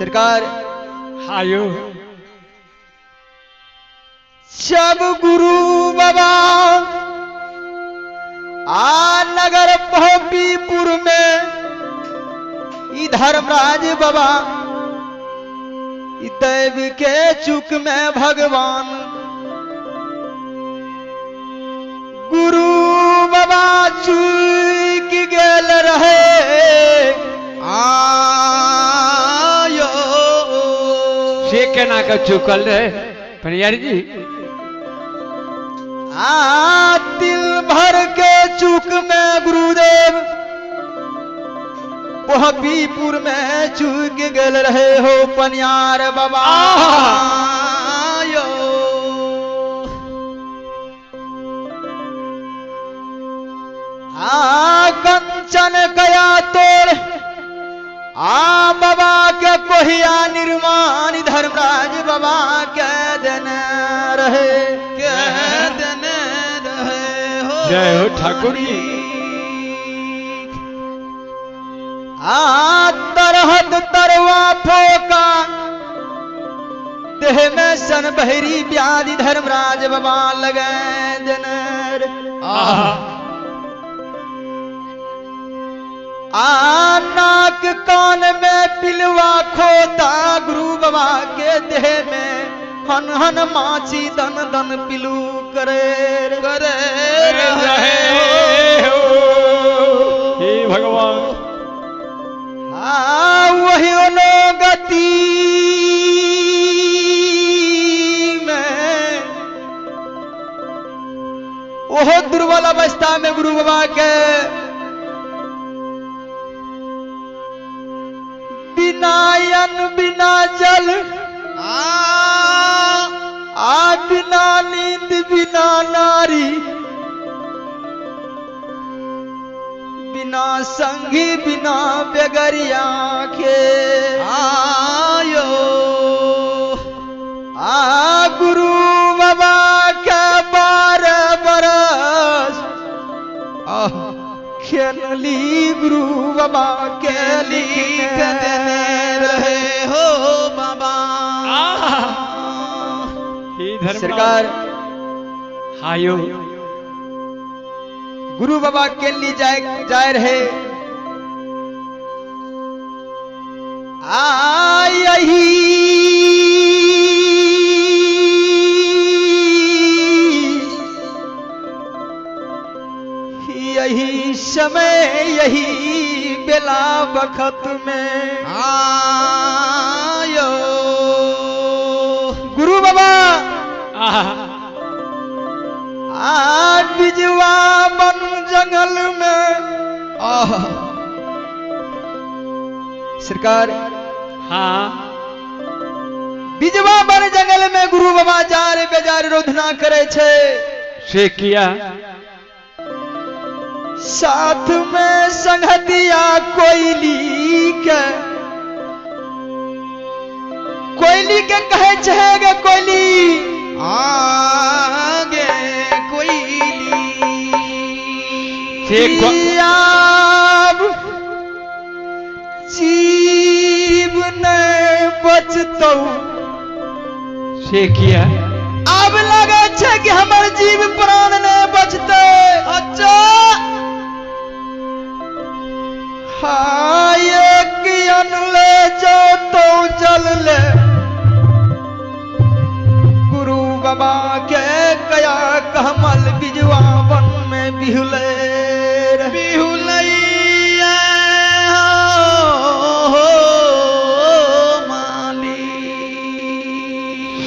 सरकार आयो सब गुरु बाबा आ नगर पहोपीपुर में ई धर्मराज बाबा ई दैव के चुक में भगवान गुरु बाबा चूक गेल रहे आयो से केना के चुकल रहे पनियार जी? आ दिल भर के चूक में गुरुदेव पीपुर में चूक गेल रहे हो पनियार बाबा। आयो आ कंचन कया तोड़ आ बाबा के कोहिया निर्माण धर्मराज बाबा के देने रहे के देने रहे हो। जय हो ठाकुर जी। आ तरहद तरवा फोका देह में सन बहरी ब्याधि धर्मराज बाबा लगे देने आहा आ नाक कान में पिलवा खोता गुरु बाबा के देह में हन हन माची दन दन पिलू करे करे रहे हो हे भगवान। आ वही गति में ओहो दुर्बल अवस्था में गुरु बाबा के बिना अन्न बिना जल आ बिना नींद बिना नारी बिना संगी बिना बेगरिया के आयो आ गुरु बाबा के 12 बरस खेलली गुरु बाबा के लिख देने रहे हो बाबा। हे धर्मराज। सरकार आयो गुरु बाबा के लिए जाए जाए रहे आ यही यही समय यही बेला बखत में आयो गुरु बाबा आहा आ बिजवा बन जंगल में आह सरकार हाँ बिजवा बन जंगल में गुरु बाबा जा रे बेजार रोधना करे छे से किया साथ में संगतिया कोयली के कोयली के कहे छे गे कोयली आगे कोयली से आब जीव नहीं बचतौ से किया अब लगे छे कि हमर जीव प्राण नहीं बचते। अच्छा हाँ एक अन्न ले जाओ तो जल ले गुरु बाबा के कया कमल बिजवा वन में बिहुले बिहुलैया हो माली।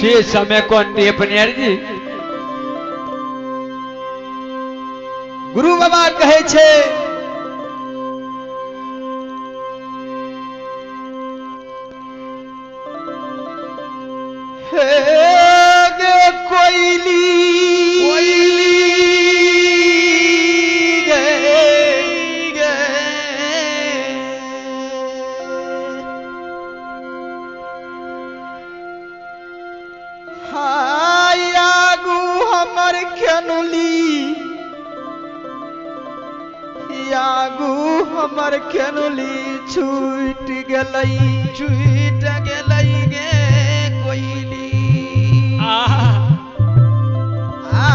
से समय कौन दिए पनियार जी? गुरु बाबा कहे छे हे गे कोयली कोयली गे गे हाय आगू हमर खेनुली आगू हमर केनोली छूट गेलै छूट गेलै गे कोइली। आ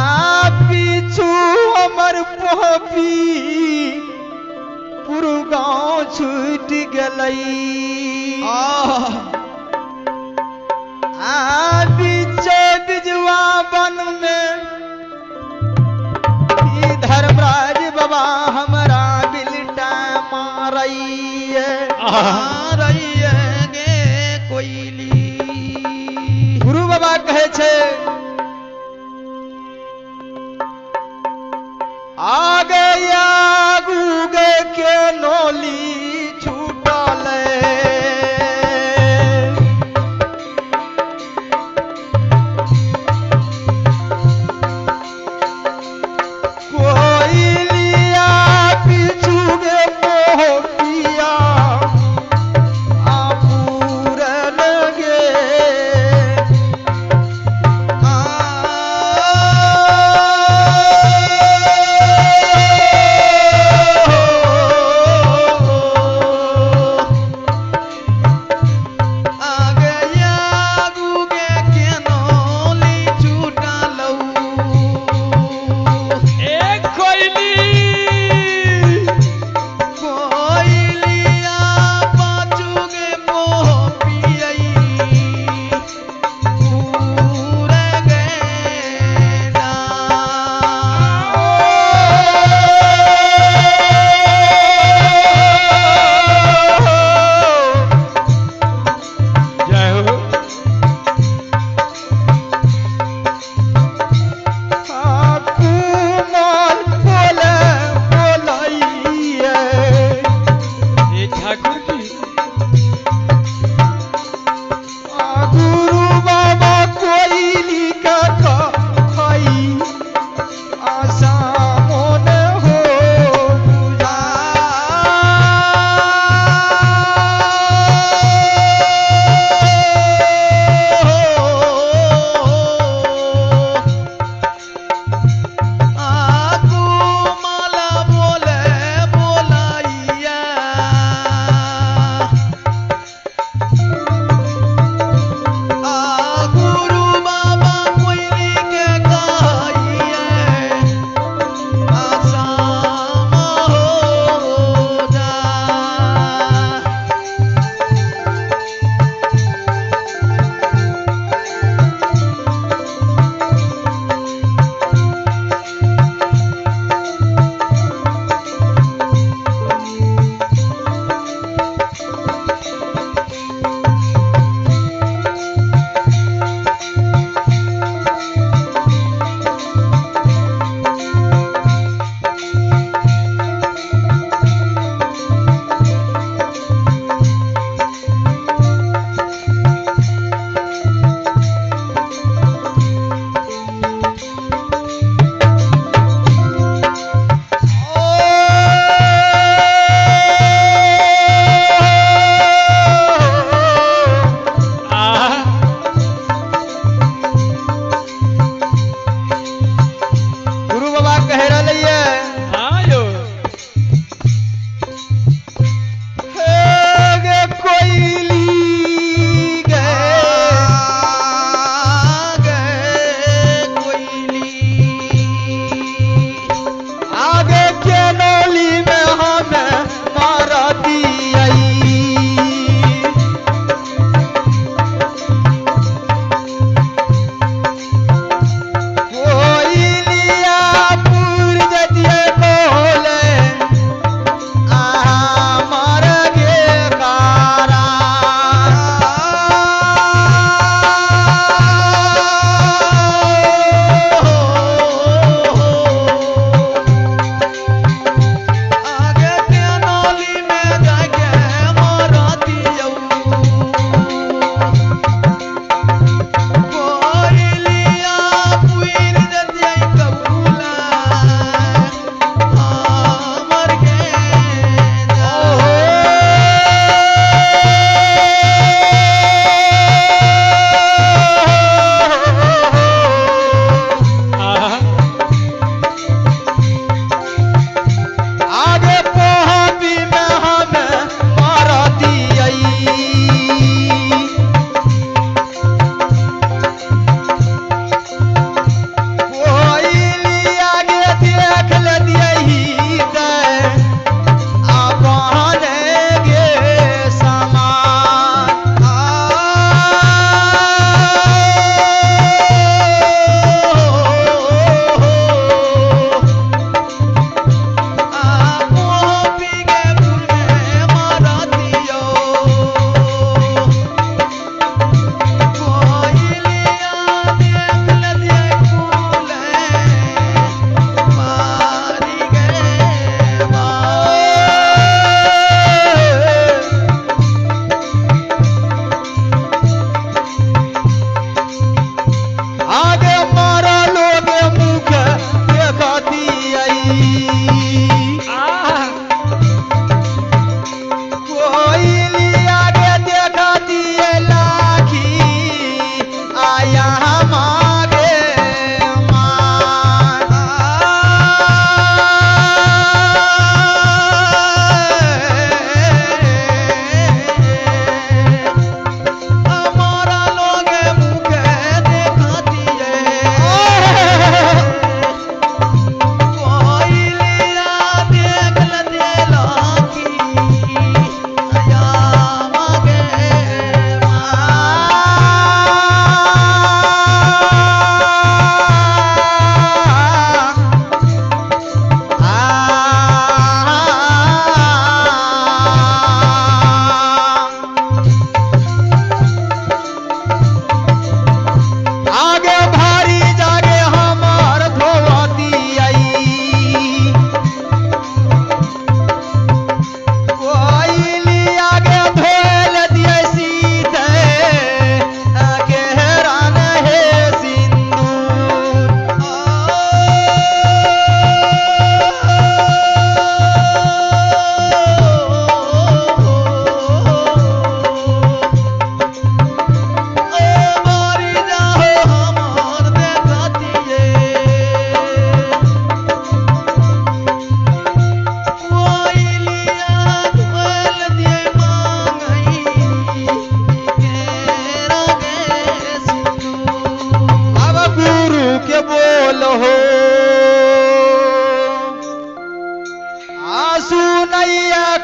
पीछू हमर पोपी पुरु गाँव छूट गेलै। आ बीचे बिजवा वन में धर्मराज बाबा हमरा बिलटा मारैये मारैये गे कोइली। गुरु बाबा कहै छै आगे आगू गे के नोली छूटल कोइलिया पीछू गे मोहपिया आपूरन गे। गुरु बाबा कोइली के कहिए।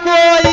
कोई।